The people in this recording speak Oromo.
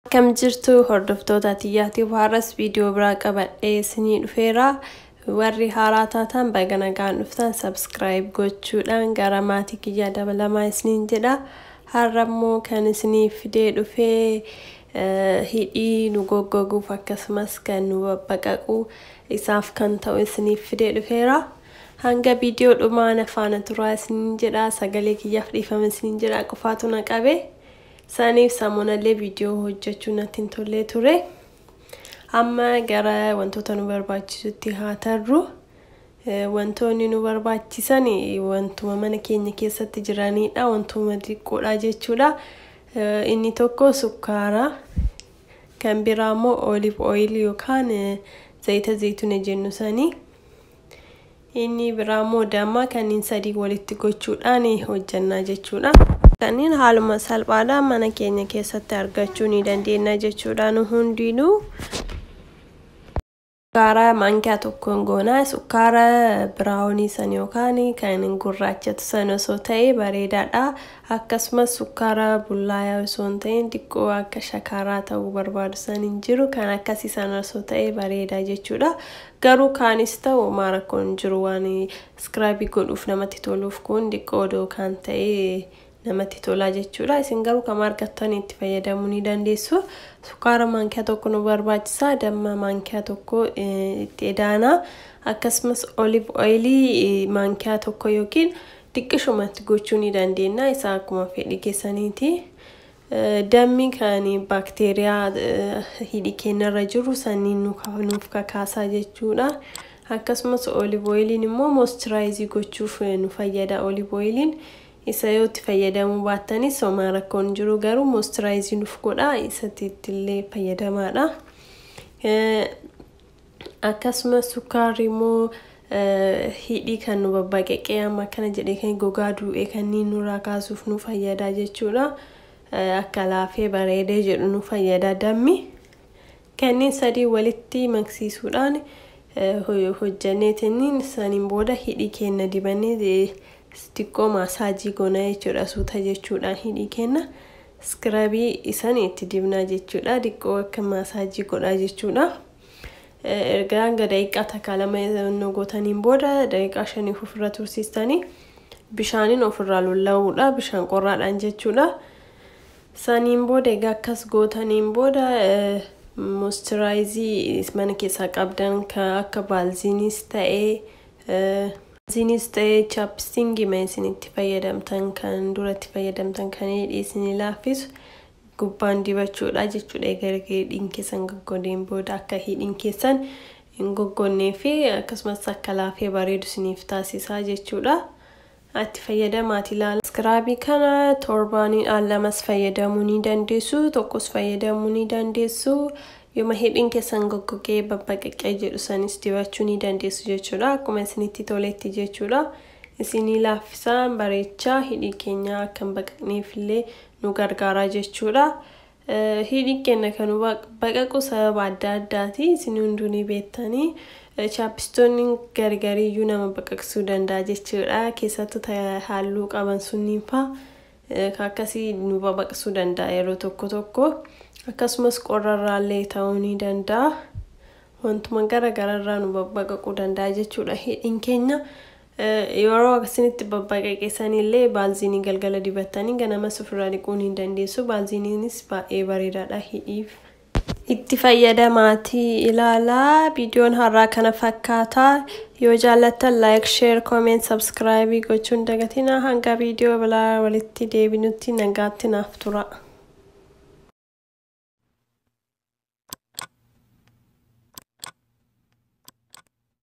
Akkam jirtu hordoftoota Tiyyaatiif har'as viidiyoo biraa qabadhee isinii dhufeera. Warri haaraa taatan baga nagaan dhuftan, subscribe gochuudhaan gara maatii kiyyaa dabalamaa isiniin jedha. Har'a immoo kan isinii fidee dhufee hidhii nu goggoguuf akkasumas kan nu babbaqaqu isaaf kan ta'u isiniif fidee dhufeera. Hanga viidiyoo dhumaa na faana turaa isiniin jedha. Sagalee kiyyaaf dhiifama isiniin jedha, qofaatu na qabe. Saniif samoonallee viidiyoo hojjechuu natti hin tollee ture. Amma gara wantoota nu barbaachisutti haa tarru. Wantoonni nu barbaachisan wantuma mana keenya keessatti jiranidha. Wantuma xiqqoodha jechuudha. Inni tokko sukkaara. Kan biraa immoo olive oil yookaan zayita zayituuna jennu sanii. Inni biraa immoo damma. Kanneen sadii walitti gochuudhaan hojjannaa jechuudha. Kanneen haaluma salphaadhaan mana keenya keessatti argachuu ni dandeenya jechuudha nu hundinuu. Sukkaara maankiyaa tokkoon goonaa. Sukkaara brownii san yookaan kan gurraachatu san osoo ta'e bareedaadha. Akkasumas sukkaara bullaayaa osoo hin ta'in xiqqoo akka shakaaraa ta'uu barbaadu san hin jiru, kan akkasii san osoo ta'e bareeda jechuudha. Garuu kaanis ta'u maa rakkoon hin jiru, waan scrubii godhuuf namatti toluuf kun xiqqoo odoo kan ta'e namatti tola jechuudha. Isin garuu kam argattan itti fayyadamuu ni dandeessu. Sukkaara maankiyaa tokko nu barbaachisa. Damma maankiyaa tokko itti edaana. Akkasumas olive oilii maankiyaa tokko yookiin xiqqishumatti gochuu ni dandeenya. Isa akkuma fedhii keessaniiti. Dammi kan baakteeriyaa hidhii keenyarra jiru saniin nuuf kakaasaa jechuudha. Akkasumas olive oiliin immoo moisturize gochuuf nu fayyada olive oiliin. Isa yoo itti fayyadamuu baattanis homaa rakkoon jiru, garuu moisturize nuuf godha, isatti illee fayyadamaadha. Akkasumas sukkaarri immoo hidhii kan nu babbaqaqee amma akkana jedhee kan gogaa du'e kanneen nurraa kaasuuf nu fayyada jechuudha. Akka laafee bareedee jedhu nu fayyada dammi. Kanneen sadii walitti maksiisuudhaan hojjanneetiin saniin booda hidhii keenya dibannee xiqqoo massage goona jechuudha. Suuta jechuudhaan hidhii keenya scrubii isan itti dibnaa jechuudha. Xiqqoo akka massage godhaa jechuudha. Erga hanga daqiiqaa 1, 2 nu gootaniin booda daqiiqaa 5f ofirra tursiistanii bishaaniin ofirraa lolla'uudha. Bishaan qorraadhaan jechuudha. Saniin booda egaa akkas gootaniin booda moisturize mana keessaa qabdan kan akka Vaasiliniis ta'ee chapstickii ma isin itti fayyadamtan, kan duratti fayyadamtan, kan hidhii isin laaffisu gubbaan dibachuudha jechuudha. Egaa hidhiin keessan goggodeen booda akka hidhiin keessan hin goggonnee fi akkasumas akka laafee bareedu isiniif taasisaa jechuudha. Itti fayyadamaati ilaala. Scrubii kana torbaanii al lamas fayyadamuu ni dandeessu, tokkos fayyadamuu ni dandeessu. Yooma hidhiin keessan goggogee babbaqaqee jedhu sanis dibachuu ni dandeessu jechuudha. Akkuma isinitti toletti jechuudha. Isinii laaffisaan bareechaa, hidhii keenya akka hin baqaqneef illee nu gargaara jechuudha. Hidhiin keenya kan baqaqu sababa adda addaati. Isin hunduu ni beektanii. Chapstickoonni gargariyyuu nama baqaqsuu danda'a jechuudha. Keessattuu halluu qaban sunniin fa'aa akkasii nu babaqsuu danda'a yeroo tokko tokko. Akkasumas qorrarraallee ta'uu ni danda'a. Wantuma gara gararraa nu babbaqaquu danda'a jechuudha hidhiin keenya. Yeroo isinitti babbaqaqeessanillee Vaseline galgala dibattanii ganamas ofirraa dhiquu ni dandeessu. Vaselineiinis baay'ee bareedaadha hidhiif. Itti fayyadamaatii ilaalaa. Viidiyoon har'aa kana fakkaata. Yoo jaallattan like, share, comment, subscribe gochuun dagatina. Hanga viidiyoo biraa walitti deebinutti nagaatti naaf tura.